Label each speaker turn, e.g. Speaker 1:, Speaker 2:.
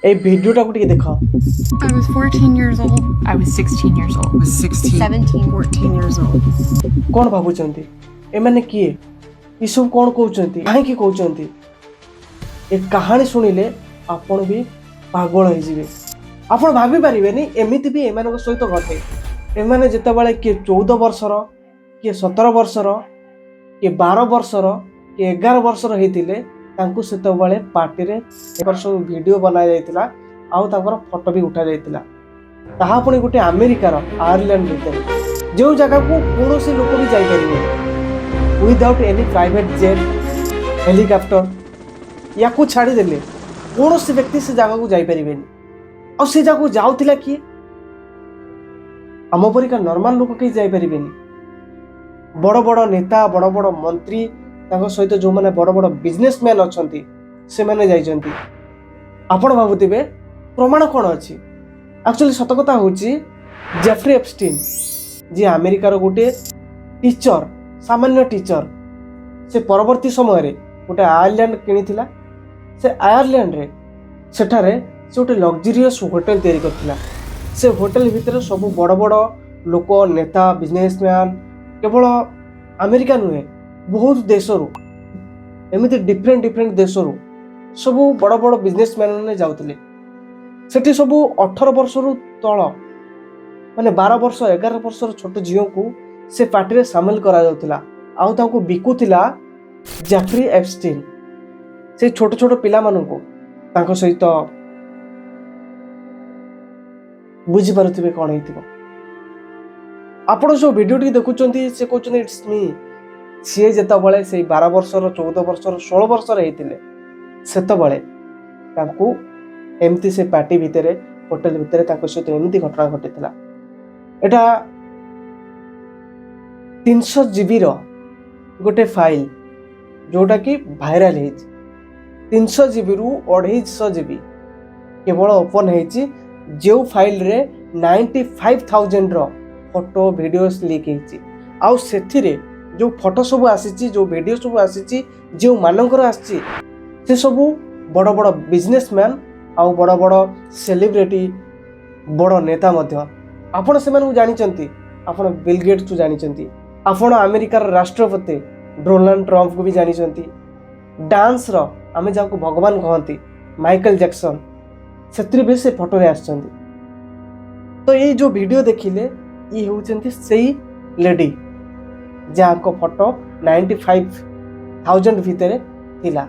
Speaker 1: ଏଇ ଭିଡ଼ିଓଟାକୁ ଟିକେ ଦେଖ।
Speaker 2: I was 14 years old.
Speaker 3: I was 16 years old.
Speaker 4: Was 16.
Speaker 5: 17, 14 years old.
Speaker 1: କ'ଣ ଭାବୁଛନ୍ତି, ଏମାନେ କିଏ, ଏସବୁ କ'ଣ କହୁଛନ୍ତି, କାହିଁକି କହୁଛନ୍ତି? ଏ କାହାଣୀ ଶୁଣିଲେ ଆପଣ ବି ପାଗଳ ହେଇଯିବେ। ଆପଣ ଭାବିପାରିବେନି ଏମିତି ବି ଏମାନଙ୍କ ସହିତ ଘଟେ। ଏମାନେ ଯେତେବେଳେ କିଏ 14 ବର୍ଷର, କିଏ 17 ବର୍ଷର, କିଏ 12 ବର୍ଷର, କିଏ 11 ବର୍ଷର ହେଇଥିଲେ, ତାଙ୍କୁ ସେତେବେଳେ ପାର୍ଟିରେ ତାଙ୍କର ସବୁ ଭିଡ଼ିଓ ବନାଯାଇଥିଲା ଆଉ ତାଙ୍କର ଫଟୋ ବି ଉଠାଯାଇଥିଲା। ତାହା ପୁଣି ଗୋଟେ ଆମେରିକାର ଆୟାରଲ୍ୟାଣ୍ଡ ଭିତରେ, ଯେଉଁ ଜାଗାକୁ କୌଣସି ଲୋକ ବି ଯାଇପାରିବେନି without any private jet, helicopter. ୟାକୁ ଛାଡ଼ିଦେଲେ କୌଣସି ବ୍ୟକ୍ତି ସେ ଜାଗାକୁ ଯାଇପାରିବେନି। ଆଉ ସେ ଜାଗାକୁ ଯାଉଥିଲା କିଏ? ଆମ ପରିକା ନର୍ମାଲ ଲୋକ କେହି ଯାଇପାରିବେନି। ବଡ଼ ବଡ଼ ନେତା, ବଡ଼ ବଡ଼ ମନ୍ତ୍ରୀ, ତାଙ୍କ ସହିତ ଯେଉଁମାନେ ବଡ଼ ବଡ଼ ବିଜନେସମ୍ୟାନ୍ ଅଛନ୍ତି, ସେମାନେ ଯାଇଛନ୍ତି। ଆପଣ ଭାବୁଥିବେ ପ୍ରମାଣ କ'ଣ ଅଛି? ଆକ୍ଚୁଆଲି ସତ କଥା ହେଉଛି, ଜେଫ୍ରି ଏପଷ୍ଟିନ୍, ଯିଏ ଆମେରିକାର ଗୋଟିଏ ଟିଚର, ସାମାନ୍ୟ ଟିଚର, ସେ ପରବର୍ତ୍ତୀ ସମୟରେ ଗୋଟେ ଆୟାରଲ୍ୟାଣ୍ଡ କିଣିଥିଲା। ସେ ଆୟାରଲ୍ୟାଣ୍ଡରେ ସେଠାରେ ସେ ଗୋଟେ ଲକ୍ଜରିୟସ୍ ହୋଟେଲ ତିଆରି କରିଥିଲା। ସେ ହୋଟେଲ ଭିତରେ ସବୁ ବଡ଼ ବଡ଼ ଲୋକ, ନେତା, ବିଜନେସମ୍ୟାନ୍, କେବଳ ଆମେରିକା ନୁହେଁ, ବହୁତ ଦେଶରୁ, ଏମିତି ଡିଫରେଣ୍ଟ ଡିଫରେଣ୍ଟ ଦେଶରୁ ସବୁ ବଡ଼ ବଡ଼ ବିଜନେସମ୍ୟାନ୍ ମାନେ ଯାଉଥିଲେ। ସେଠି ସବୁ 18 ବର୍ଷରୁ ତଳ, ମାନେ 12 ବର୍ଷ, 11 ବର୍ଷର ଛୋଟ ଝିଅଙ୍କୁ ସେ ପାର୍ଟିରେ ସାମିଲ କରାଯାଉଥିଲା ଆଉ ତାଙ୍କୁ ବିକୁଥିଲା ଜାଫ୍ରି ଏପଷ୍ଟିନ୍। ସେଇ ଛୋଟ ଛୋଟ ପିଲାମାନଙ୍କୁ ତାଙ୍କ ସହିତ, ବୁଝିପାରୁଥିବେ କ'ଣ ହେଇଥିବ। ଆପଣ ଯେଉଁ ଭିଡ଼ିଓଟି ଦେଖୁଛନ୍ତି, ସେ କହୁଛନ୍ତି, "It's me." ସିଏ ଯେତେବେଳେ ସେଇ 12 ବର୍ଷର, 14 ବର୍ଷର, 16 ବର୍ଷର ହେଇଥିଲେ, ସେତେବେଳେ ତାଙ୍କୁ ଏମିତି ସେ ପାର୍ଟି ଭିତରେ, ହୋଟେଲ ଭିତରେ ତାଙ୍କ ସହିତ ଏମିତି ଘଟଣା ଘଟିଥିଲା। ଏଇଟା 300 ଜିବିର ଗୋଟେ ଫାଇଲ୍, ଯେଉଁଟାକି ଭାଇରାଲ ହେଇଛି। 300 ଜିବିରୁ 250 ଜିବି କେବଳ ଓପନ୍ ହେଇଛି, ଯେଉଁ ଫାଇଲ୍ରେ 95,000ର ଫଟୋ, ଭିଡ଼ିଓସ୍ ଲିକ୍ ହେଇଛି। ଆଉ ସେଥିରେ ଯେଉଁ ଫଟୋ ସବୁ ଆସିଛି, ଯେଉଁ ଭିଡ଼ିଓ ସବୁ ଆସିଛି, ଯେଉଁମାନଙ୍କର ଆସିଛି, ସେ ସବୁ ବଡ଼ ବଡ଼ ବିଜନେସମ୍ୟାନ୍ ଆଉ ବଡ଼ ବଡ଼ ସେଲିବ୍ରିଟି, ବଡ଼ ନେତା ମଧ୍ୟ। ଆପଣ ସେମାନଙ୍କୁ ଜାଣିଛନ୍ତି। ଆପଣ ବିଲ୍ ଗେଟ୍ସକୁ ଜାଣିଛନ୍ତି, ଆପଣ ଆମେରିକାର ରାଷ୍ଟ୍ରପତି ଡୋନାଲ୍ଡ ଟ୍ରମ୍ପକୁ ବି ଜାଣିଛନ୍ତି, ଡାନ୍ସର ଆମେ ଯାହାକୁ ଭଗବାନ କହନ୍ତି, ମାଇକେଲ ଜ୍ୟାକ୍ସନ୍, ସେଥିରେ ବି ସେ ଫଟୋରେ ଆସିଛନ୍ତି। ତ ଏଇ ଯେଉଁ ଭିଡ଼ିଓ ଦେଖିଲେ, ଇଏ ହେଉଛନ୍ତି ସେଇ ଲେଡି ଯାହାଙ୍କ ଫଟୋ 95,000 ଭିତରେ ଥିଲା।